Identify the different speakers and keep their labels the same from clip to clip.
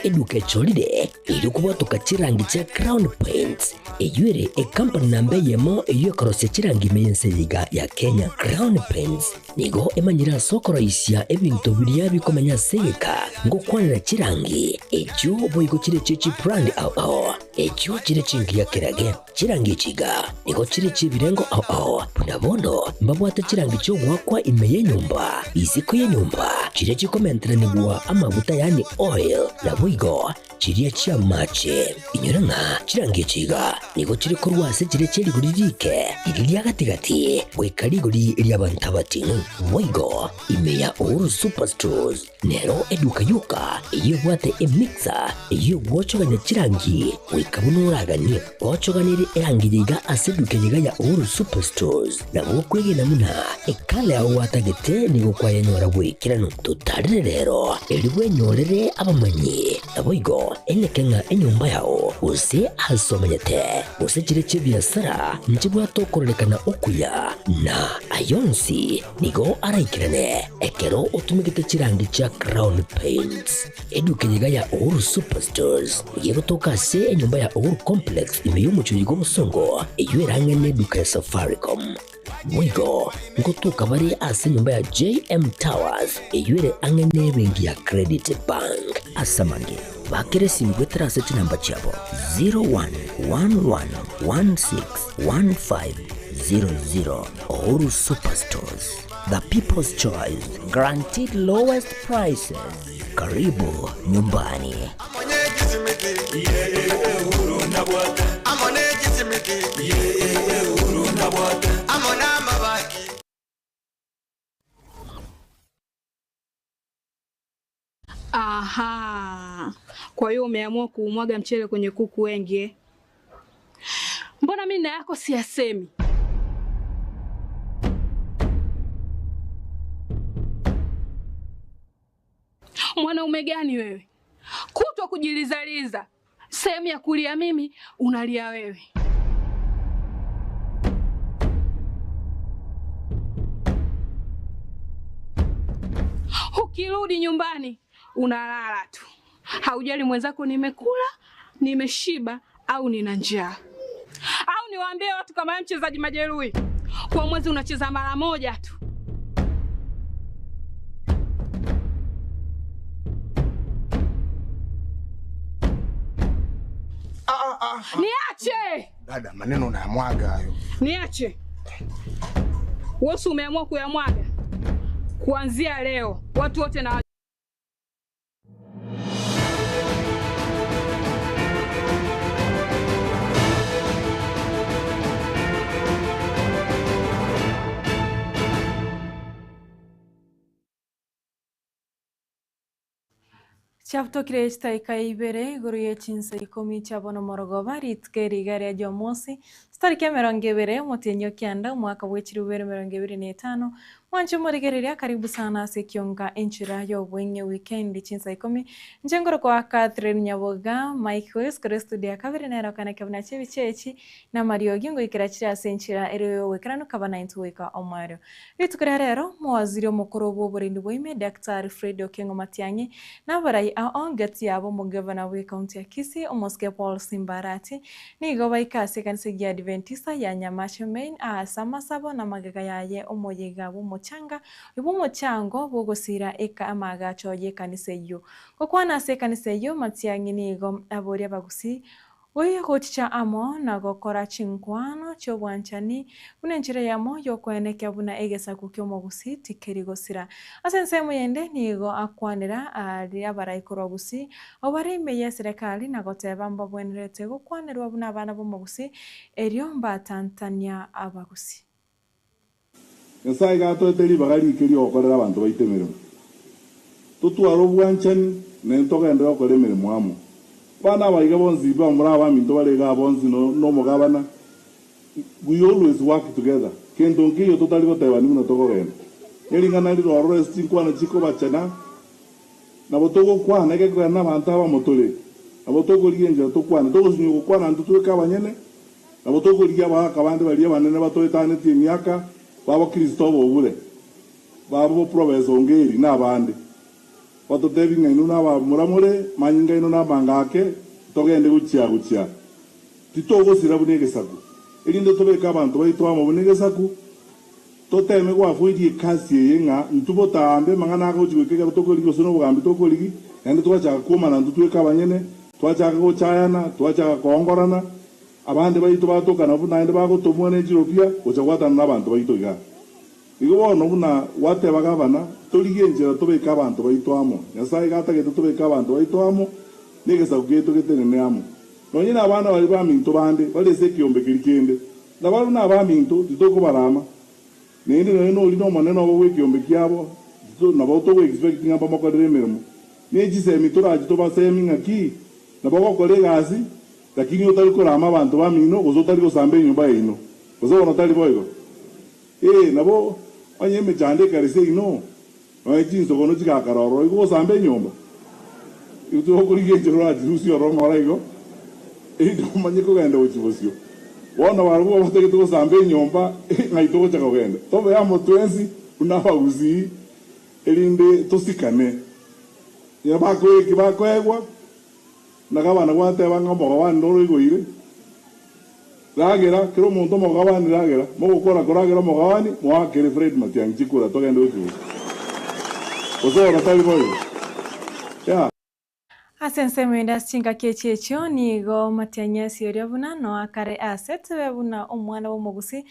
Speaker 1: eduka echorire erio kobwatoka chirangi chia Crown Paints, eyio ere ekampani namba eyemo eyio ekorosia chirangi ime y'ense eye iga ya Kenya. Crown Paints nigo emanyire ase okoroisia ebinto biria bikomenya ase egeka ngokwanera chirangi echio boigo chire chie chibrand ao ao echio chire chingiya kerage. Chirangi echi iga nigo chire chi'ebirengo ao ao, buna bono mbabwate chirangi chi'ogoakwa ime y'enyomba, isiko y'enyomba, chiria chikomenteranigwa amaguta yaani oil, naboigo chiria chi'amache. Inyora ng'a chirangi echi iga nigo chire korwa ase chiria chie rigori riike, riria ria gati-gati, goika rigori ri'abanto abating'u. Boigo ime ya Uhuru Superstores Nero eduka yoka eyio ebwate emixer eyio egwochogania chirangi goika buna oraganie. Gochoganerie erangi eye iga ase eduka eye iga ya Uhuru Superstores nabo okwegena buna ekala yao gwatagete nigo kwayenyora bw'ekeranu. Totarere rero erio bwenyorere abamanyi naboigo eneke ng'a enyomba yao gose ase omenyete gose chire chi'ebiasara nchibwate okororekana okuya na ayonsi Nigo araikerane ekero otumegete chirangi chia Crown Paints. Eduka eye iga ya Uhuru Superstores nigo egotoka ase enyomba ya Uhuru Complex ime y'omochie oyo bw'obosongo eyio ere ang'e n'eduka ya Safaricom. Boigo ngotoka bare ase enyomba ya JM Towers eyio ere ang'e n'ebenki ya Credit Bank. Ase amange, bakera esimi goetera ase chinamba chiabo 0111161500. Uhuru Superstores, the people's choice, guaranteed lowest prices. Karibu nyumbani.
Speaker 2: Aha, kwa hiyo umeamua kuumwaga mchele kwenye kuku wengi eh? Mbona mimi na yako siyasemi? Mwanaume gani wewe, kutwa kujilizaliza, sehemu ya kulia mimi unalia wewe. Ukirudi nyumbani unalala tu, haujali mwenzako nimekula, nimeshiba au nina njaa. Au niwaambie watu kama wewe mchezaji majeruhi, kwa mwezi unacheza mara moja tu. Niache!
Speaker 3: Dada, maneno unayamwaga hayo.
Speaker 2: Niache. Wewe umeamua kuyamwaga. Kuanzia leo watu wote na
Speaker 4: Chiabutokire chitaika ibere igoro ye chinsa ikomi chia bono morogoba, rituko eri iga ria Jumamosi, chitariki emerongo ebere, omotienyi o kianda, omwaka bwe chilifu ibere emerongo ebere na etano. Mwanche omorigereria, karibu sana ase ekionga enchera y'obweng'e weekend chinsa ikomi. Inche nkorokwa Catherine Nyaboga, Mike West korwa estudio ya kabere nere okaneke buna chibicha echi namariogi ngoikera chire ase enchera ere y'ogoikeranu kaba naintwe goika omoerio. Rituko ria rero, Omowaziri omokoro bw'oborendi bwa ime, Daktari Fred Okengo Matiang'i, na abarai ao gati yabo omogavana bw'ecounty ya Kisii, Omosike Paul Simba Arati, nigo baika ase ekanisa egiya Adventista ya Nyamache Main aase amasabo na amagega yaye omoyega bw'omochanga oyo bw'omochango bw'ogosiira eka amaagacho y'ekanisa eyio. Gokwana ase ekanisa eyio, Matiang'i nigo aboria abagusii Goika gochicha amo na gokora chinkwano chi'obwanchani, buna enchera eyemo y'okoenekia buna egesaku ki'omogusii tikeri gosira. Ase ensemo yende nigo akwanera aria abarai korwa Gusii, abwo bare ime y'eserekari na goteba mbabwenerete gokwanerwa buna abana b'omogusii, erio mbatantania abagusii.
Speaker 5: Nyasae iga atoete ribaga riike ri'ogokorera abanto baito emeremo. Totware obwanchani, na ntogenderere gokora emeremo amo. Abana aba iga bonsi bamura abaminto bare igaa bonsi nomogabana, we always work together. Kento nkeiyo totari gotebani buna tokogenda. Nering'ana rire ororo ase chinkwana chikobachana, nabo togokwana egekogera nabanto abamo tore. Nabo tokorigia enchera tokwane. Togosinywa gokwana intwe tweka abanyene, Nabo tokorigia abagaaka bande baria abanene batoetanetie emiaka, babo Kristo obobure, babo Professor Ongeri, na abande. Batotebi ng'a inwe nabamura more, manyinga aino namanga ake, togende gochia gochia. Titogosira buna egesaku, erinde tobeke abanto baito amo buna egesaku, toteme goafoiria ekasi eye ng'a intwe botaambe amang'ana agochia goika ekero tokorigia gose nobogambi tokorigia, naende twachaka kwomana intwe tweka abanyene, twachaka gochayana, twachaka koongorana, abande baito batokana buna naende bagotomwa ne chiropia gocha gwatana nabanto baito igaa. Igo bono buna gwateba gavana, torigie enchera tobeke abanto baito amo. Nyasae iga atagete tobeke abanto baito amo, na egesaku giaito getenene amo. Nonye nabana baria baminto bande bare ase ekeombe keria kende, nabarabwo nabaminto, titokobarama. Naende nonye noria nomonene obo bw'ekeombe kiabo, tito nabo togo-expect ng'a mbamokorere emeremo. Ne chisemi torachi tobasemi ng'aki nabo ogokora egasi, lakini otari korama abanto bamino, gose otari gosamba enyomba yaino, gose bono tari boigo? Ee, nabo onye emechando ekare seino, nonya chinsogono chigakara ororo, igo gosamba enyomba, igo togokorigia enchera orachirusie ororo ng'ora igo, erinde omanye kogenda gochia bosio. Bono barabwo batagete gosamba enyomba, ng'ai togocha kogenda? Tobe amo twensi buna abagusii, erinde tosikane. Onye bakoeki bakoegwa, na gavana gwateba ng'a omogabane noro oigoire, Ragera, kera omonto omogabani ragera, mogokora koragera omogabani, moakere Fred Matiang'i chikura togende gochia gose. Gose bono tari boigo? Yeah.
Speaker 4: Ase ensemo ende ase chingaki echi echio nigo Matiang'i asioria buna noa kare ase tebe buna omwana bw'omogusii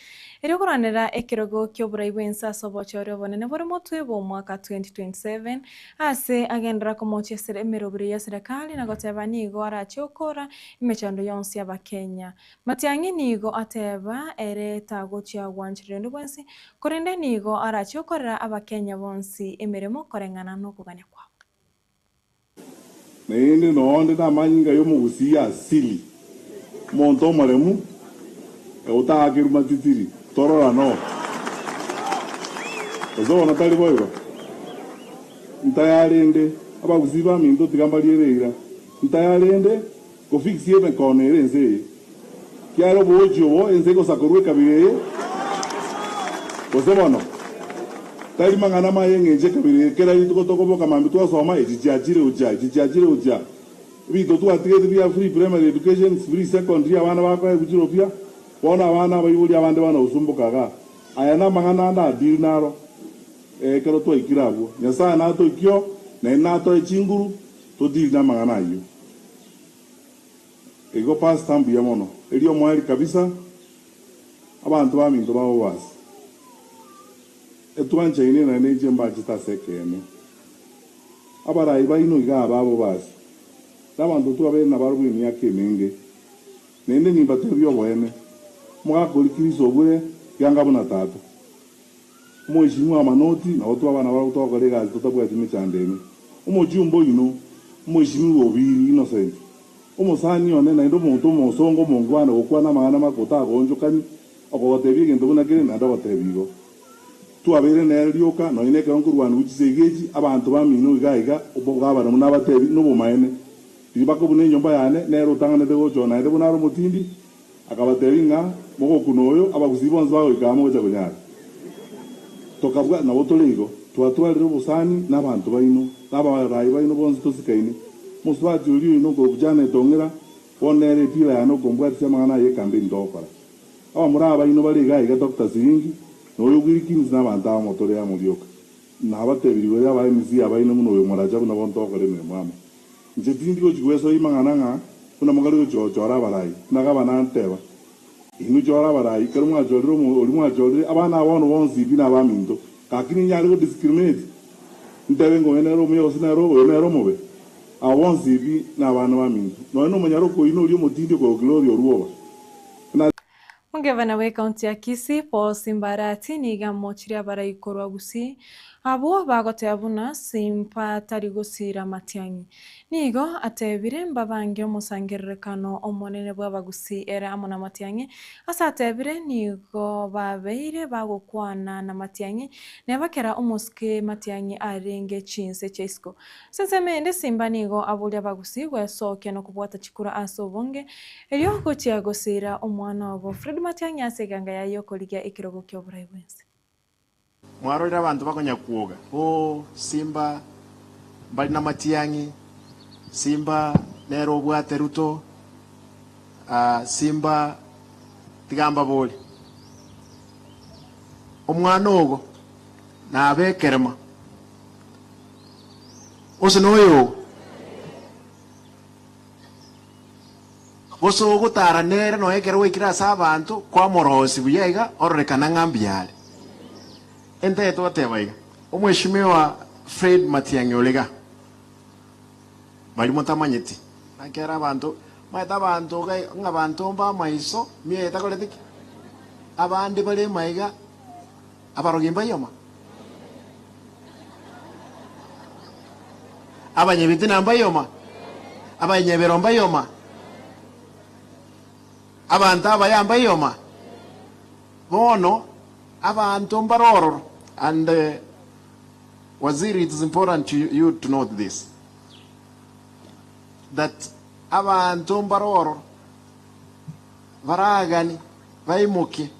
Speaker 4: erio korwanera ekerogo ki'oborai bw'ense ase obochori obonene bore motwe bw'omwaka 2027 ase agenderera komochia emeroberi ya serekari na goteba nigo arache okora Emechando yonsi y'Abakenya. Matiang'i nigo ateba ere tagochia gwancherera onde bwensi, korende nigo arachie gokorera Abakenya bonsi emeremo koreng'ana nokogania kwabo.
Speaker 5: Naende nonde namanyinga y'omogusii asili, omonto omoremu, otaakerwe matitiri, torora no. Gose bono tari boigo? Ntayarende, abagusii baminto tiga mbariere eira. Ntayarende kofixia emekono ere ense eye, kiagera oboochi obo ense egosakorwa ekabira eye, gose bono tari mang'ana maya eng'encho ekabira eye. Kera rituko tokoboka mambia twasoma echi chiachire gochia, echi chiachire gochia. Ebinto twatigete bia free primary education, free secondary abana bakoegwa chiropia, bono abana abaibori abande bana gosumboka igaa. Aya namang'ana ande adeal naro ekero twaikire abwo. Nyasaye natoikio naende natoe chinguru. Totiri namang'ana ayio. Igo pastor mbuya mono. Erio omoerio kabisa abanto baminto ba Bobasi etwanchaine naende inche mbachete ase ekeene. Abarai baino iga aba Bobasi nabanto twabeire nabarobwo emiaka emenge naende nimbatebie oboene omogaka oria Chris Obure yanga buna tata. Omoishimwa amanoti, nabo twaba nabarabwo twakora egasi totabwati mechando ende. Omochumba oino, omoishimiwa Obiri Innocent, omosani one naende omonto omosongo omongwana gokwana amang'ana make otagoonchokani, okogotebia egento buna kere naende ogotebia igo. Twabeire nere rioka, nonya nekero nkorwanigwa chisegi echi, abanto bamino iga iga, obogabana buna abatebi, nobomaene. Riria bakobuna enyomba yane, nere otang'anete gocha oo naende buna are omotindi, Akabatebia ng'a mogokuna oyo, abagusii bonsi bagoika amo gocha konyara. Tokabua, nabo tore igo, twatwarire obosani nabanto baino, na abarai baino bonsi tosikaine. Omosubati oria oino okorokwa Janet Ong'era, bono nere epira yane okombwatisia amang'ana aya ekampeni togokora. Abamura abaino bare iga iga Doctor Siringi, na oyo Wilkins na abanto abamo tore amo rioka. Nabatebirie igoro y'aba MC abaino buna oyo moracha buna bono togokora emeremo amo. Inche tindi gochia gwesoyia amang'ana ng'a buna mokare gochia gochora abarai, buna gavana anteba, Inwe chora abarai, ekero mwachorire omo oria mwachorire, abana aba bono bonsi pi nabaminto. Gaki ninyare go discriminate, ntebe ng'a oyo nere omuya gose nere oyo nere omobe? Aba bonsi pi nabana baminto. Nonya nomonyaroko oino oria omotindi okorokire oria orwoba. Buna.
Speaker 4: Omogavana bw'ecounty ya Kisii, Paul Simbarati nigo amochirie abarai korwa Gusii abwo bagoteba buna Simba tari gosiira Matiang'i. Nigo atebire mbabange omosangererekano omonene bw'Abagusii ere amo na Matiang'i. Ase atebire nigo babeire bagokwana na Matiang'i neba kera omosike Matiang'i arenge chinse chia isiko. Ase ensemo ende Simba nigo aboria Abagusii gwesokia na kobwata chikura ase obonge Erio gochia gosiira omwana obo, Fred Matiang'i ase eganga yaye y'okorigia ekerogo ki'oborai bw'ense.
Speaker 6: Mwarorire abanto bakonyakuoga, O Simba! Mbari na Matiang'i, Simba nere obwate Ruto, Simba tiga mbabore. Omwana ogo nabe ekerema, gose noyo ogo? Gose ogotara nere nonya ekero gwaikire ase abanto, kwamorosia buya iga, ororekana ng'a mbuya are. Entagete goteba iga, Omweshimiwa Fred Matiang'i ore iga, baria motamanyeti, naki ere abanto, omanyete abanto iga ng'a abanto mba amaiso, mioyo etakoreti ki? Abande bare maiga, abarogi mbayoma? Abanyabitina mbayoma? Abanyabero mbayoma? Abanto abaya mbayoma? Bono abanto mbare ororo and Waziri it is important to you to note this that abanto mbare ororo baragani baimoke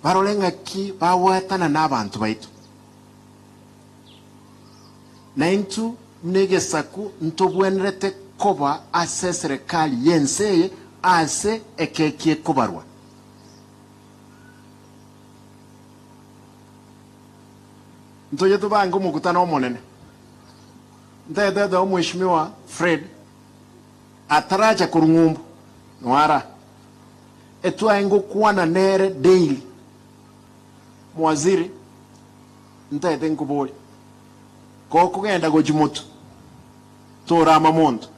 Speaker 6: barore ng'aki bagwatana nabanto baito. Naintwe buna egesaku ntobwenerete koba ase eserekari y'ense eye ase ekeki ekobarwa. Ntoche tobange omokutano omonene. Ntaetete Omweshimiwa Fred ataracha korwa ng'umbu noara etwae ngokwana nere daily. Mwaziri ntaete nkoborie. Gokogenda gochia motwe, torama monto.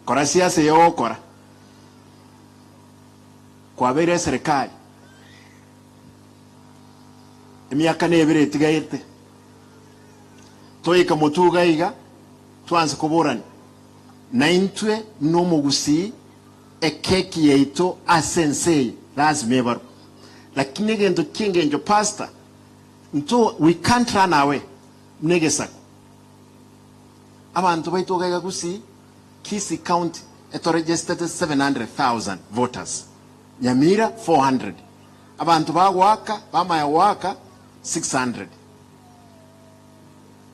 Speaker 6: Kora siasa eye ogokora. Kwabeire eserekari emiaka nebere etigaete. Toika motwe iga iga twanse koborania. Naintwe buna omogusii ekeki yaito ase ense eye lazima ebarwe. Lakini egento ki'engencho pastor, Nto we can't run away buna egesaku. Abanto baito iga iga Gusii, Kisii county etoregestete 700,000 voters, Nyamira 400, abanto bagoaka bamaya goaka 600.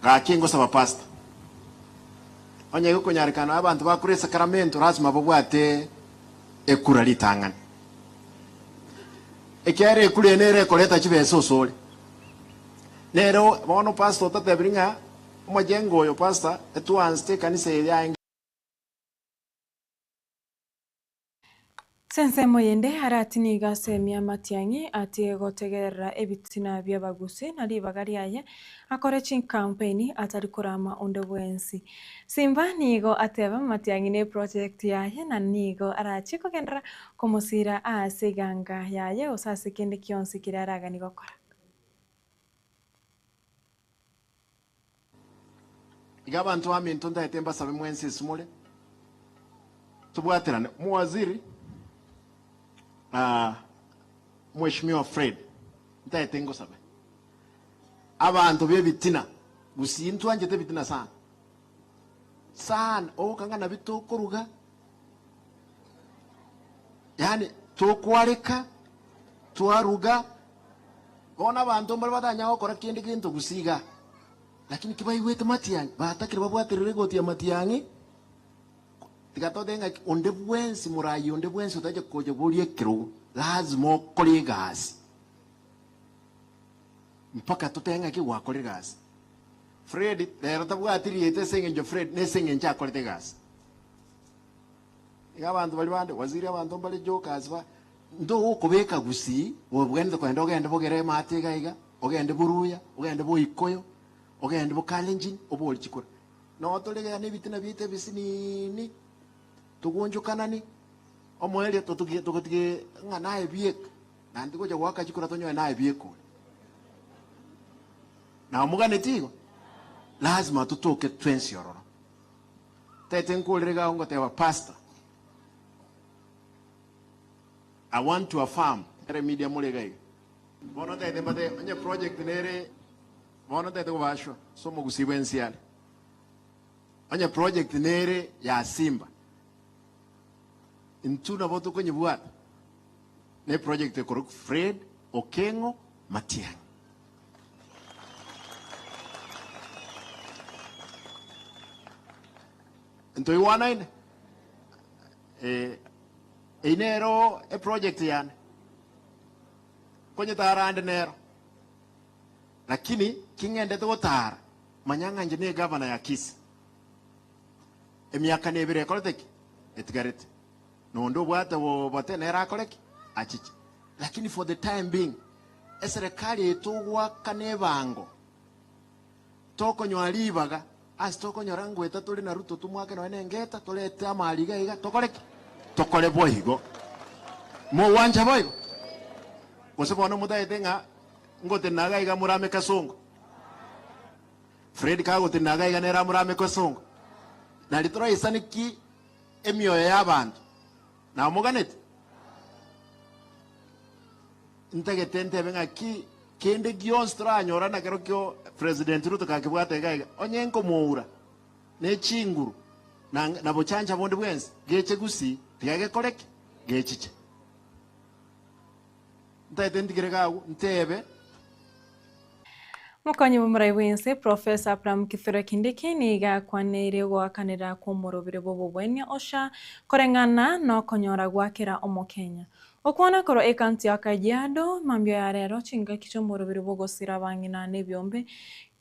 Speaker 6: Gaki ngosaba pastor, onye gekonyarekana abanto bakure esakaramento lazima babwate ekura ritang'ani. Ekiagera ekura eye nere ekoreta chibesa osore. Nere bono pastor otatebiri ng'a omojengo oyo pastor etwansete ekanisa eye yaye.
Speaker 4: Ase ensemo yende arati nigo asemia amatiang'i atige gotegerera ebitina bi'abagusi na ribaga riaye akore chinkampeini atari korama onde bwensi. Simba nigo ateba Matiang'i ne project yaye na nigo arachie kogenderera komosira aase eganga yaye gose ase kende gionsi keria araganie gokora.
Speaker 6: Iga abanto baminto ntaete mbasabe mwensi ase more, tobwaterane. Omowaziri, Mweshimiwa Fred, ntaete ngosabe. Abanto b'ebitina, gusii ntwanchete ebitina sana sana, ogokanga nabio tokoruga, yaani tokwareka, twaruga, bono abanto mbare batanyara gokora kende gento gusii igaa, lakini kibaigwete matiang'i, batakire babwaterere egoti ya matiang'i, tiga totebe ng'aki onde bwensi morayi onde bwensi otache kocha boria ekerogo, lazima okore egasi. Mpaka totebe ng'aki gwakorire egasi. Fred rero tabwati rieta ase eng'encho Fred nese eng'encho akorete egasi. Iga abanto baria bande waziri abanto mbare jokers ba ntogokobeka gusii obwenerete kogenda ogende bogere emate iga iga, ogende boruya, ogende boikoyo, ogende bokalenjin obori chikura. Noo tore iga na ebitina biaito ebisiniini, togonchokanani, omoerio totogie togotige ng'a naye bieka. Naende tigocha goaka chikura tonyore naye biekure. Na omoganeti igo, lazima totoke twensi ororo. Tete nkorire iga ngoteba pastor, I want to affirm ere media more iga iga. Bono tete mbate onye project nere bono tete kobashwa ase omogusii bwensi are. Onye project nere ya Simba, intwe nabo tokonyebwata. Ne project ekorokwa Fred Okengo Matiang'i. Ntoigwanaine? Eh, eyio nero eproject yane. Nkonyetara ande nero. Lakini king'endete gotara, manya ng'a inche negavana ya Kisii. Emiaka nebere ekorete ki? Etigarete. Nonde obwate obote nere akore ki? Achiche. Lakini for the time being, eserekari eye togoakana ebango, tokonyora ribaga, ase tokonyora ngoeta tore na Ruto tomwake nonya na engeta, torete amari iga iga, tokore ki? Tokore boigo. Mogwancha boigo? Gose bono motagete ng'a ngotenena iga iga morame Kasongo? Fred kagotenena iga iga nere amorame Kasongo? Nari toraisane ki emioyo y'abanto? Namoganeti? Ntagete ntebe ng'aki kende gionsi toranyora nakerokio President Ruto kakebwate iga iga, onye nkomoura ne chinguru na na bochancha bonde bwensi, geche gusii tiga gekore ki? Gechiche. Ntagete ntigere iga agwo ntebe.
Speaker 4: Mokonyi bw'omorai bw'ense, Professor Abraham Kithure Kindiki nigo akwaneire ogoakanera kw'omorobire bw'obobwenia OSHA koreng'ana nokonyora gwa kera Omokenya. Okwana korwa ecounty ya Kajiado mambia ya rero chingaki chi'omorobire bw'ogosira abang'ina n'ebiombe,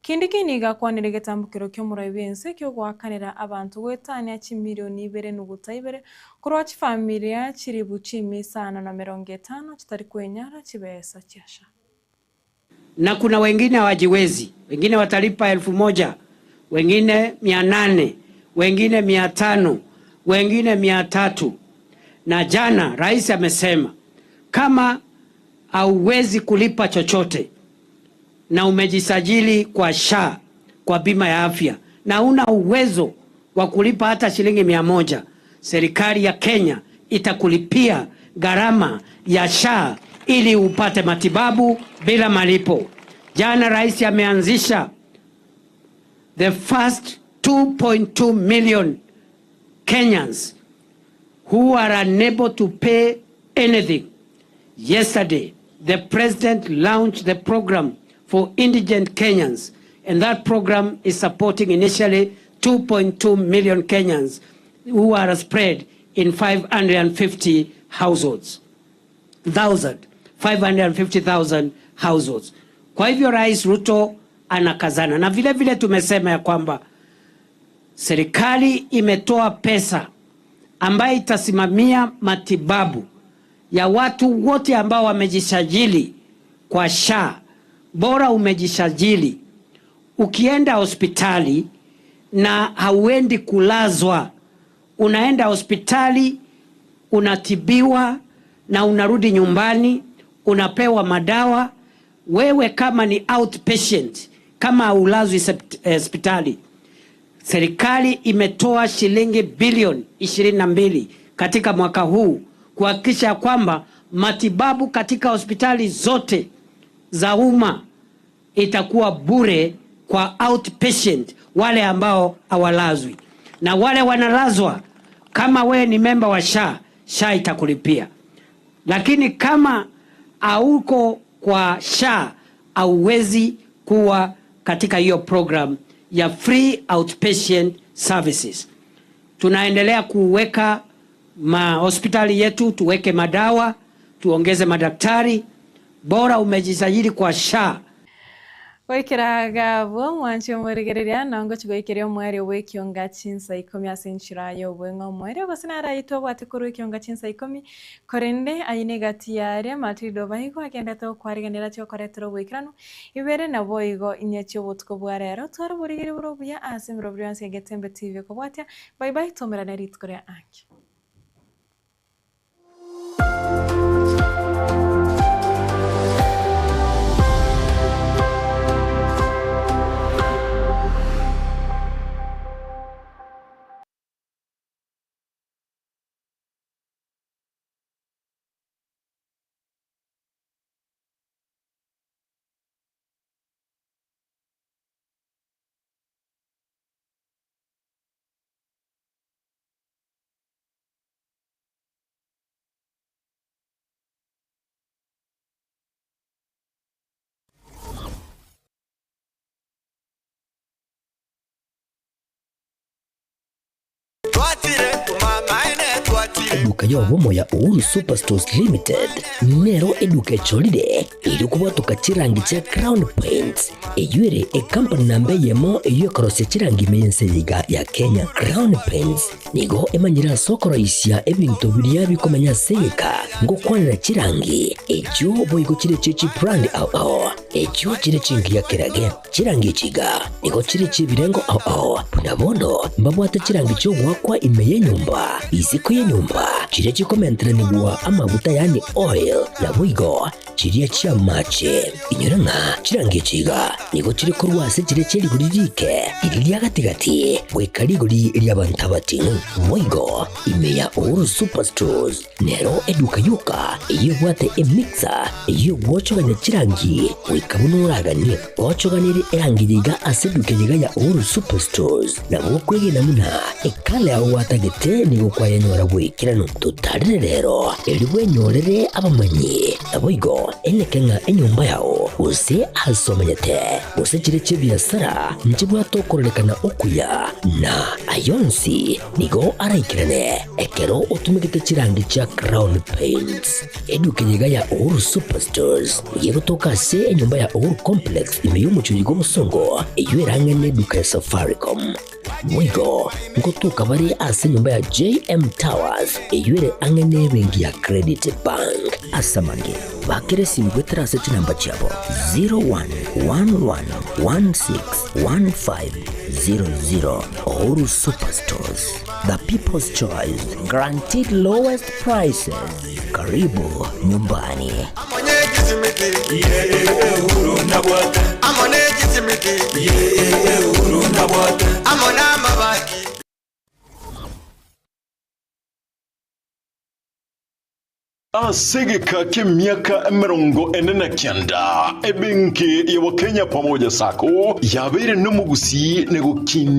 Speaker 4: Kindiki nigo akwanire egetambokero ki'omorai bw'ense ki'ogoakanera abanto goetania chimilioni ibere nuguta ibere korwa chifamilia chiribu chimi isano na emerongo etano chitari kwenyara chibesa chia SHA.
Speaker 7: Na kuna wengine hawajiwezi, wengine watalipa 1000, wengine 800, wengine 500, wengine 300. Na jana rais amesema kama hauwezi kulipa chochote na umejisajili kwa SHA kwa bima ya afya na una uwezo wa kulipa hata shilingi 100, serikali ya Kenya itakulipia gharama ya SHA ili upate matibabu bila malipo. Jana rais ameanzisha the first 2.2 million Kenyans who are unable to pay anything. Yesterday, the president launched the program for indigent Kenyans, and that program is supporting initially 2.2 million Kenyans who are spread in 550 households. Thousand, 550,000 households. Kwa hivyo Rais Ruto anakazana, na vile vile tumesema ya kwamba serikali imetoa pesa ambayo itasimamia matibabu ya watu wote ambao wamejisajili kwa SHA. Bora umejisajili, ukienda hospitali na hauendi kulazwa, unaenda hospitali unatibiwa na unarudi nyumbani unapewa madawa. Wewe kama ni outpatient, kama haulazwi hospitali, serikali imetoa shilingi bilioni 22 katika mwaka huu kuhakikisha kwamba matibabu katika hospitali zote za umma itakuwa bure kwa outpatient, wale ambao hawalazwi. Na wale wanalazwa, kama wewe ni memba wa SHA, SHA itakulipia. Lakini kama hauko kwa SHA, hauwezi kuwa katika hiyo program ya free outpatient services. Tunaendelea kuweka mahospitali yetu, tuweke madawa, tuongeze madaktari. Bora umejisajili kwa SHA.
Speaker 4: Goikera gabwo mwanche omorigereria nongo chigoikeria omwerio bwa ekionga chinsa ikomi ase enchera ya obweng'e omwerio gose naraitwe obwate korwa ekionga chinsa ikomi korende aye na egati yaria Matilda Obaigwa agendete gokwariganera chiokoretera oboikeranu ibere nabo igo inye chiobotuko bwa rero tware oborigeri bore obuya ase emerobio yonsi ya Getembe TV okobwatia bye bye tomerane rituko ria ange.
Speaker 1: eduka y'obomo ya Uhuru Superstores Limited nero eduka echorire erio kobwatoka chirangi chia Crown Paints eyio ere ekampani namba eyemo eyio ekorosia chirangi ime y'ense eye iga ya Kenya. Crown Paints nigo emanyire ase okoroisia ebinto biria bikomenya ase egeka ngokwanera chirangi echio boigo chire chie chibrand ao ao echio chire chingiya kerage. Chirangi echi iga nigo chire chi'ebirengo ao ao, buna bono mbabwate chirangi chi'ogoakwa ime y'enyomba, isiko y'enyomba, chiria chikomenteranigwa amaguta yaani oil, naboigo chiria chi'amache. Inyora ng'a chirangi echi iga nigo chire korwa ase chiria chie rigori riike, riria ria gati-gati, goika rigori ri'abanto abating'u. Boigo ime ya Uhuru Superstores Nero eduka yoka eyio ebwate emixer eyio egwochogania chirangi goika buna oraganie. Ochoganirie erangi yaiga ase eduka eyeiga ya Uhuru Superstores nabo okwegena buna ekala yao gwatagete nigo kwayenyora bw'ekeranu. Totarire rero erio bwenyorere abamanyi naboigo eneke ng'a enyomba yao gose ase omenyete gose chire chi'ebiasara nchibwate okororekana okuya na ayonsi Nigo araikerane ekero otumegete chirangi chia Crown Paints. Eduka eye iga ya Uhuru Superstores nigo egotoka ase enyomba ya Uhuru Complex ime y'omochie oyo bw'obosongo eyio erang'e neduka ya Safaricom. Boigo ngotoka bare ase enyomba ya JM Towers eyio ere ang'e nebenki ya Credit Bank. Ase amange, bakera esimi goetera ase chinamba chiabo 0111161500. Uhuru Superstores, the people's choice, guaranteed lowest prices. Karibu nyumbani.
Speaker 8: Ase egeka ki'emiaka 49, ebenki ya Wakenya Pamoja Sacco yabeire nomogusii na gokinia.